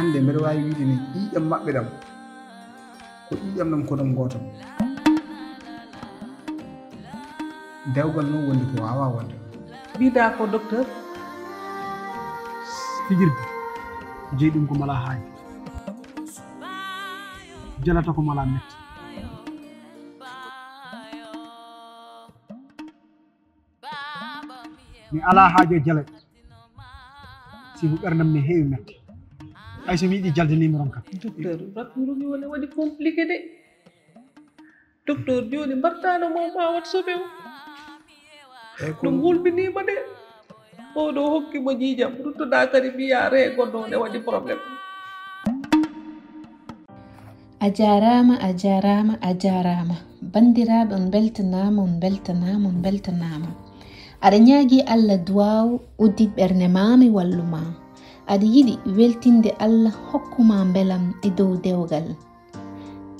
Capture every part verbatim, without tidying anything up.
Hannde mbeɗa waawi wiide ne ƴiiƴam maɓɓe ɗam ko ƴiiƴam ɗam ko ɗam gootam. Dewgal noon wondi ko waawaa wonde. Mbiɗa ko docteur. Fijirde jeyi ɗum ko mala haaji. Jalata ko mala metti. Mi alaa haajo jale. Sibu ɓerdam ne heewi metti. Ay so mi yiɗi jalde numéro am kam. Docteur, rafmiru mi woni waɗi compliqué de. Docteur, jooni mbartaano mo ma wat soɓe o. Ɗum hulɓiniima de. Oɗo hokki mo ƴiiƴam, ruttoɗaa kadi mbiyaa re goɗɗo ne waɗi problème. A jaaraama, a jaaraama, a jaaraama. Banndiraaɓe, on mbeltanaama, on mbeltanaama, on mbeltanaama. Aɗa ñaagi Allah duwaaw, uddit ɓernde ma, mi wallu ma. Aɗa yiɗi weltinde Allah, hokku ma mbelam e dow dewgal.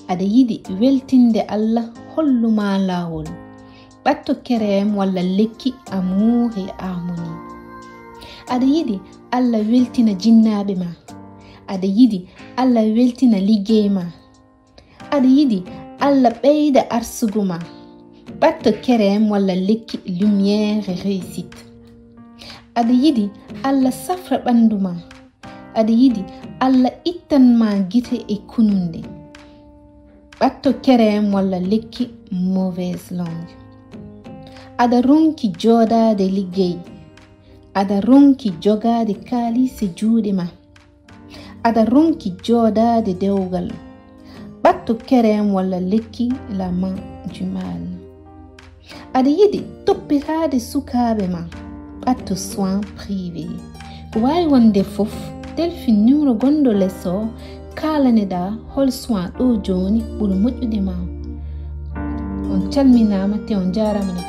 Aɗa yiɗi weltinde Allah, hollu ma laawol. Ɓatto kerem walla lekki Amour et Harmonie. Aɗa yiɗi Allah weltina jinnaaɓe ma. Aɗa yiɗi Allah weltina liggey ma. Aɗa yiɗi Allah ɓeyda arsugu ma. Ɓatto kerem walla lekki Lumière et Réussite. Aɗa yiɗi Allah safra ɓanndu ma. Aɗa yiɗi Allah ittan ma gite e kununde. Ɓatto kerem walla lekki Mauvaise Langue. Aɗa ronki jooɗaade liggey. Aɗa ronki jogaade kaalis e juuɗe ma. Aɗa ronki jooɗaade dewgal. Ɓatto kerem walla lekki La Main du Mal. Aɗa yiɗi toppitaade sukaaɓe ma? Ɓatto soin privé. Ko waawi wonde fof, telfin numéro gonɗo les o, kaalaneɗaa hol soin ɗo jooni ɓuri moƴƴude ma. On calminaama te on njaaraama no